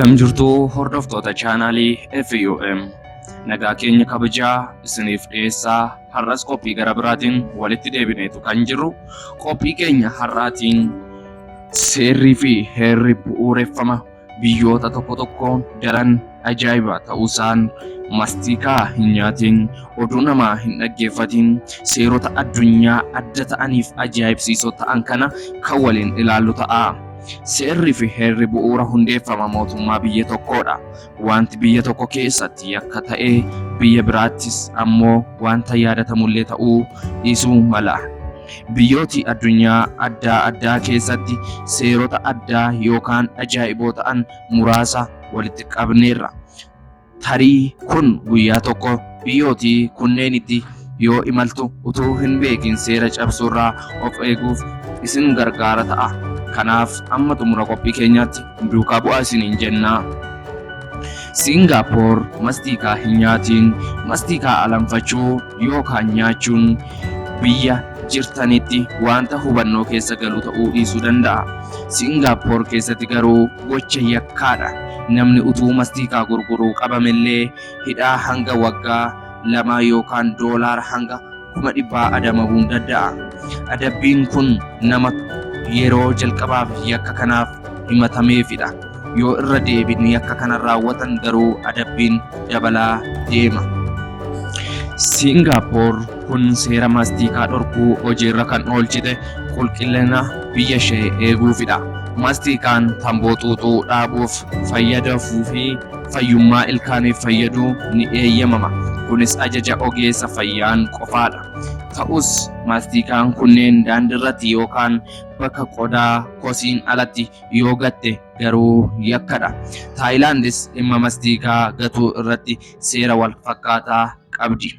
Akkam jirtu hordoftoota chaanaalii FUM. Nagaa keenya kabajaa isiniif dhiyeessaa har'as qophii gara biraatiin walitti deebineetu kan jirru. Qophii keenya har'aatiin seerrii fi heerri bu'uureffama biyyoota tokko tokkoon daran ajaa'iba ta'uusaan, mastiikaa hin nyaatiin, oduu namaa hin dhaggeeffatiin, seerota addunyaa adda ta'aniif ajaa'ibsiisoo ta'an kana kan waliin ilaallu ta'a. Seerri fi heerri bu'uura hundeeffama mootummaa biyya tokkoodha. Wanti biyya tokko keessatti yakka ta'e biyya biraattis ammoo wanta yaadatamullee ta'uu dhiisuu mala. Biyyooti addunyaa addaa addaa keessatti seerota addaa yookaan ajaa'iboo ta'an muraasa walitti qabneerra. Tarii kun guyyaa tokko biyyootii kunneenitti yoo imaltu utuu hin beekin seera cabsuurraa of eeguuf isin gargaara ta'a. Kanaaf amma xumura qophii keenyaatti duukaa bu'aa isiniin jenna. Siingaappoor mastiikaa hin nyaatiin. Mastiikaa alanfachuu yookaan nyaachuun biyya jirtanitti wanta hubannoo keessa galu ta'uu dhiisuu danda'a. Siingaappoor keessatti garuu gocha yakkaadha. Namni utuu mastiikaa gurguruu qabamellee hidhaa hanga waggaa 2 yookaan doolaara hanga 100,000 adamamuu danda'a. Adabbiin kun nama yeroo jalqabaaf yakka kanaaf himatameefidha. Yoo irra deebiin yakka kana raawwatan garuu adabbiin dabalaa deema. Siingaappoor kun seera mastiikaa dhorkuu hojiirra kan oolchite qulqullina biyya ishee eeguufidha. Mastiikaan tamboo xuuxuu dhaabuuf fayyaduu fi fayyummaa ilkaaniif fayyadu ni eeyyamama. Kunis ajaja ogeessa fayyaan qofaadha. Ta'us mastiikaan kunneen daandiirratti yookaan bakka qodaa kosiin alatti yoo gatte garuu yakkadha. Taayilaandis dhimma mastiikaa gatuu irratti seera wal fakkaataa qabdi.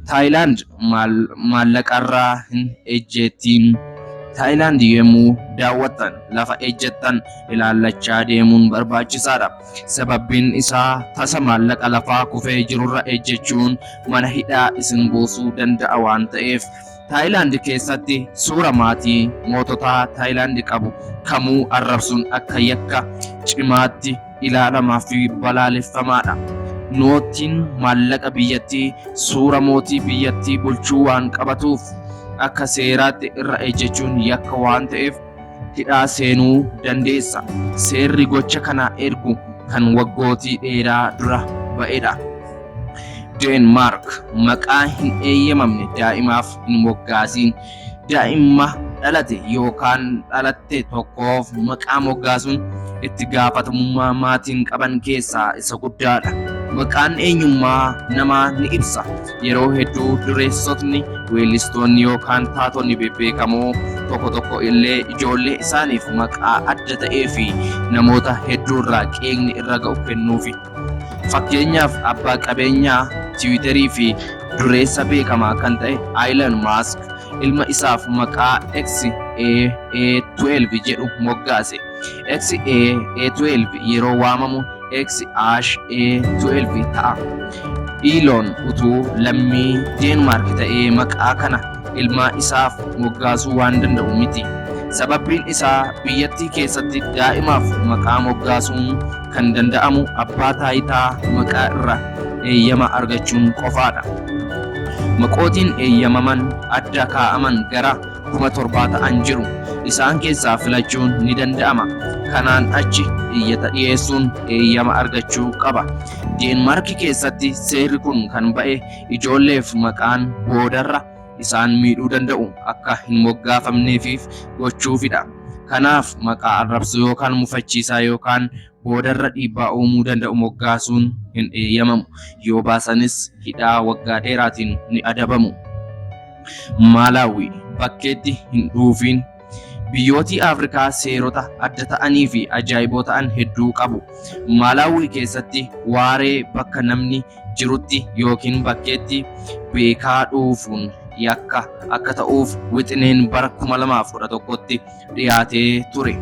Taayilaand maallaqarraa hin ejjettiin. Taayilaand yommuu daawwattan lafa ejjettan ilaallachaa deemuun barbaachisaadha. Sababbiin isaa tasa maallaqa lafaa kufee jirurra ejjechuun mana hidhaa isin buusuu danda'a waan ta'eef. Taayilaand keessatti suura maatii moototaa Taayilaand qabu kamuu arrabsuun akka yakka cimaatti ilaalamaa fi balaaleffamaadha. Noottiin maallaqa biyyattii suura mootii biyyattii bulchuu waan qabatuuf akka seeraatti irra ejjechuun yakka waan ta'eef hidhaa seenuu dandeessa. Seerri gocha kana ergu kan waggootii dheeraa dura ba'edha. Deenmaark maqaa hin eeyyamamne daa'imaaf hin moggaasiin. Daa'ima dhalate yookaan dhalatte tokkoof maqaa moggaasuun itti gaafatamummaa maatiin qaban keessaa isa guddaadha. Maqaan eenyummaa namaa ni ibsa. Yeroo hedduu dureessotni, weellistoonni yookaan taatonni bebbeekamoo tokko tokko illee ijoollee isaaniif maqaa adda ta'ee fi namoota hedduurraa qeeqni irra ga'u kennuufi. Fakkeenyaaf, abbaa qabeenyaa Tiwiiterii fi dureessa beekamaa kan ta'e Elon Musk ilma isaaf maqaa XAA12 jedhu moggaase. XAA12 yeroo waamamu XHA12 ta'a. Elon utuu lammii Deenmaark ta'ee maqaa kana ilma isaaf moggaasuu waan danda'u miti. Sababbiin isaa biyyattii keessatti daa'imaaf maqaa moggaasuun kan danda'amu abbaa taayitaa maqaa irra eeyyama argachuun qofaadha. Maqootiin eeyyamaman adda kaa'aman gara 7,000 ta'an jiru. Isaan keessaa filachuun ni danda'ama. Kanaan achi iyyata dhiyeessuun eeyyama argachuu qaba. Deenmaark keessatti seerri kun kan ba'e ijoolleef maqaan boodarra isaan miidhuu danda'u akka hin moggaafamneefiif gochuufidha. Kanaaf maqaa arrabsoo yookaan mufachiisaa yookaan boodarra dhiibbaa uumuu danda'u moggaasuun hin eeyyamamu. Yoo baasanis hidhaa waggaa dheeraatiin ni adabamu. Maalaawwi bakkeetti hin dhuufiin. Biyyootii Afrikaa seerota adda ta'anii fi ajaa'iboo ta'an hedduu qabu. Maalaawwii keessatti waaree bakka namni jirutti yookiin bakkeetti beekaa dhuufuun yakka akka ta'uuf wixineen bara 2011tti dhiyaatee ture.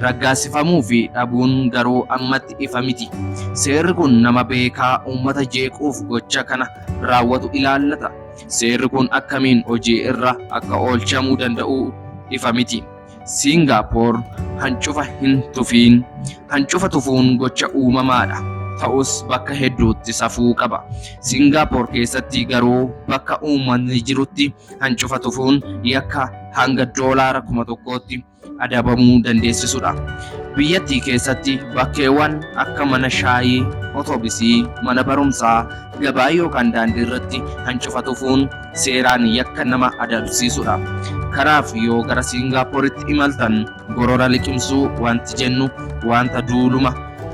Raggaasifamuu fi dhabuun garuu ammatti ifa miti. Seerri kun nama beekaa uummata jeequuf gocha kana raawwatu ilaallata. Seerri kun akkamiin hojii irra akka oolchamuu danda'u ifa miti. Siingaappoor Hancufa hin tufiin. Hancufa tufuun gocha uumamaadha. Ta'us bakka hedduutti safuu qaba. Singaapoor keessatti garuu bakka uummanni jirutti hancufa tufuun yakka hanga doolaara 1000tti adabamuu dandeessisudha. Biyyattii keessatti bakkeewwan akka mana shaayii, otobisii, mana barumsaa, gabaa yookaan daandii irratti hancufa tufuun seeraan yakka nama adabsiisudha. Kanaaf yoo gara Siingaapooritti imaltan gorora liqimsuu wanti jennu wanta duuluma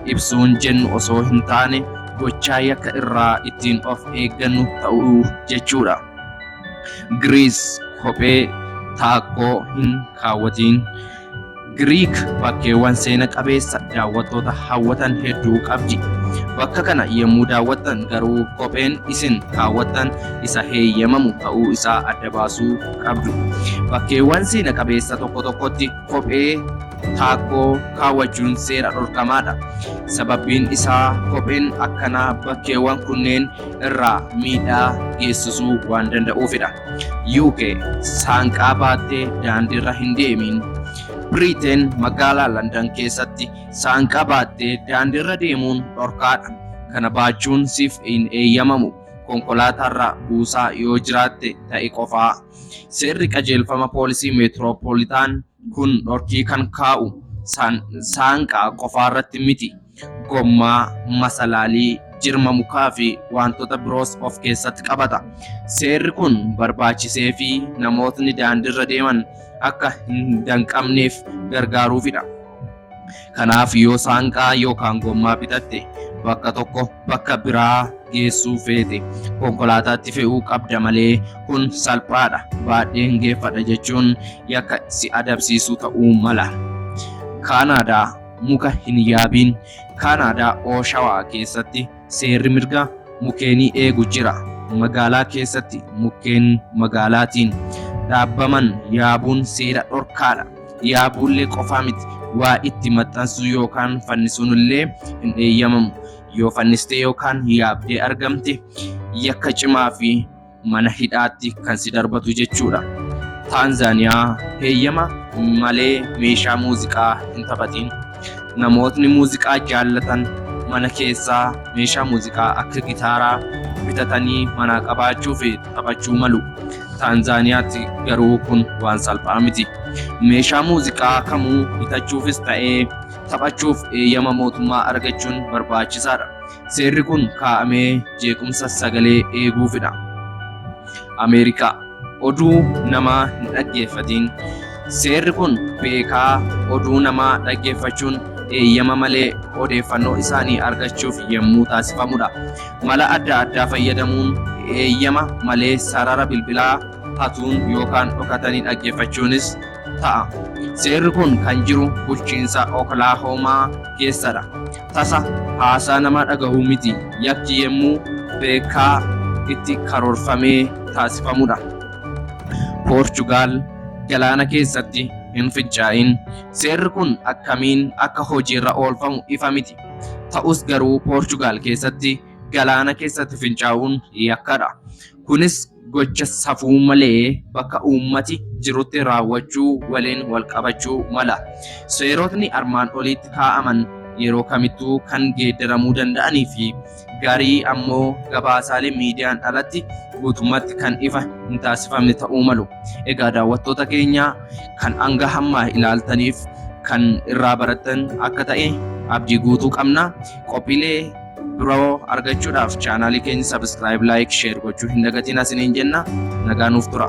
ibsuun jennu osoo hin taane gochaa yakka irraa ittiin of eeggannu ta'uu jechuudha. Giriis kophee taakkoo hin kaawwatiin. Giriik bakkeewwan seena qabeessa daawwattoota hawwatan hedduu qabdi. Bakka kana yommuu daawwattan garuu kopheen isin kaawwattan isa heeyyamamu ta'uu isaa adda baasuu qabdu. Bakkeewwan seena qabeessa tokko tokkotti kophee taakkoo kaawwachuun seera dhorkamaadha. Sababbiin isaa kopheen akkanaa bakkeewwan kunneen irraa miidhaa geessisuu waan danda'uufidha. UK saanqaa baattee daandiirra hin deemiin. Biriiteen magaalaa Landan keessatti saanqaa baattee daandiirra deemuun dhorkaadha. Kana baachuun siif hin eeyyamamu. Konkolaataarra buusaa yoo jiraatte ta'e qofaa. Seerri qajeelfama poolisii meetiroopoolitaan kun dhorkii kan kaa'u saanqaa qofaarratti miti. Gommaa, masalaalii, jirma mukaa fi wantoota biroos of keessatti qabata. Seerri kun barbaachisee fi namootni daandiirra deeman akka hin danqamneef gargaaruufidha. Kanaaf yoo saanqaa yookaan gommaa bitatte bakka tokko bakka biraa geessuu feete konkolaataatti fe'uu qabda malee kun salphaadha baadheen geeffadha jechuun yakka si adabsiisuu ta'uu mala. Kaanaadaa muka hin yaabiin. Kaanaadaa Ooshawaa keessatti seerri mirga mukeenii eegu jira. Magaalaa keessatti mukkeen magaalaatiin dhaabbaman yaabuun seera dhorkaadha. Yaabuullee qofaa miti waa itti maxxansuu yookaan fannisuun illee hin eeyyamamu. Yoo fannistee yookaan yaabdee argamte yakka cimaa fi mana hidhaatti kan si darbatu jechuudha. Taanzaaniyaa heeyyama malee meeshaa muuziqaa hin taphatiin. Namootni muuziqaa jaallatan mana keessaa meeshaa muuziqaa akka gitaaraa bitatanii manaa qabaachuu fi taphachuu malu. Taanzaaniyaatti garuu kun waan salphaa miti. Meeshaa muuziqaa kamuu bitachuufis ta'ee taphachuuf eeyyama mootummaa argachuun barbaachisaadha. Seerri kun kaa'amee jeequmsa sagalee eeguufidha. Ameerikaa oduu namaa hin dhaggeeffatiin. Seerri kun beekaa oduu namaa dhaggeeffachuun eeyyama malee odeeffannoo isaanii argachuuf yommuu taasifamudha. Mala adda addaa fayyadamuun eeyyama malee sarara bilbilaa hatuun yookaan dhokatanii dhaggeeffachuunis ta'a. Seerri kun kan jiru bulchiinsa Oklahoomaa keessadha. Tasa haasaa namaa dhagahuu miti yakki yommuu beekaa itti karoorfamee taasifamudha. Poorchugaal galaana keessatti hin fincaa'in. Seerri kun akkamiin akka hojiirra oolfamu ifa miti. Ta'us garuu Poorchugaal keessatti galaana keessatti fincaa'uun yakkadha. Kunis gocha safuu malee bakka uummati jirutti raawwachuu waliin wal qabachuu mala. Seerotni armaan oliitti kaa'aman yeroo kamittuu kan geeddaramuu danda'anii fi garii ammoo gabaasaalee miidiyaan alatti guutummaatti kan ifa hin taasifamne ta'uu malu. Egaa daawwattoota keenya kan hanga hammaa ilaaltaniif kan irraa barattan akka ta'e abdii guutuu qabna. Qophiilee biroo argachuudhaaf chaanaalii keenya subscribe, like, share gochuu hin dagatiin isiniin jenna. Nagaa nuuf tura.